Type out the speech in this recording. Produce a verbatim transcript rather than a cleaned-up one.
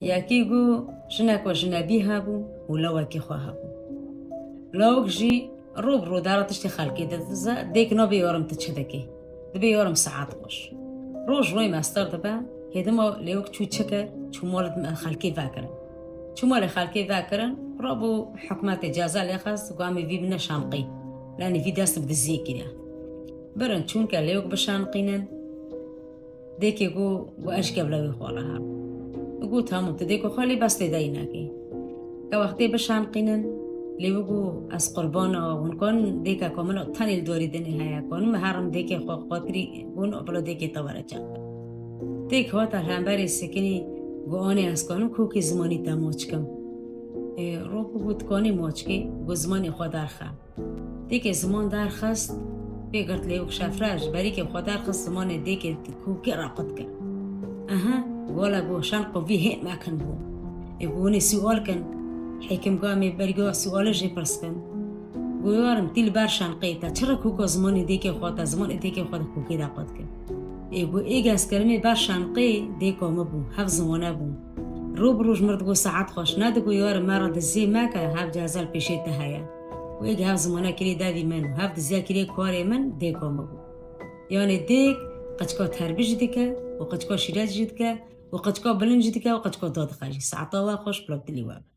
Yekî got, jinek we jinebî hebû û lawekî xwe hebû. Lawik jî ro bi ro dara tiştê xelkê didize, dêk nabê yarim tu çi dikî. Dibê yarim saet xweş. Roj wê mestir dibe, hêdima lêwik çû çi kir, çû malê xelkê vekirin. Çû malê xelkê vekirin, rabû hikûmetê ceza lê xist, got, em ê vî bine şanqî. Lenê vî dest bi diziyê kiriye. Birin çûnke lêwik bişanqînin. Dêkê got, got, ez ji kevla wê xwe re hebû. Got, tamam, tu dêka xwe lê bes tê deyî nekê. Ke wextê bişanqînin, lêwik got, ez qurbana, hûn kanin dêkeka min tenê li dorî dinê heye, kanin min herim dêkê xwe qatirî, got, bila dêkê te were çax. Dêk hate hemberê sekinî, got, anê ez kanim kokê zimanî te maç kim. Ê, Roko got, tu kanî maç kê, got, zimanê xwe derxe. Dêkê ziman derxist, pê girt lêwik şefre, ji berîkê xwe derxist, zimanê dêkê kokê re qut kir. Ehe, wele got, şanqo vî hê mekin bû. Ê, got, hûnê sual kin. Hêkim got, em ê berî sualê jê pirs kin. Got, yarim, tî li ber şanqê te, çira koka zimanê dêkê xwe te, zimanê dêkê xwe di kokê de qut kir. Ê, got, êg ez kirimê ber şanqê dêka min bû, hev zimane bû. Ro bi roj mir digot, saet xweş, ne digot, yarim, me re diziyê meke, hev ceza li pêşê te heye. Û êg hev zimane kirê devî min û hev diziya kirê karê min, dêka min bû. Yanê dêk qeçka terbî jî dike û qeçka şîret jî dike û qeçka bilind jî dike û qeçka dadixe jî. Saeta we xweş, bila dilî we be.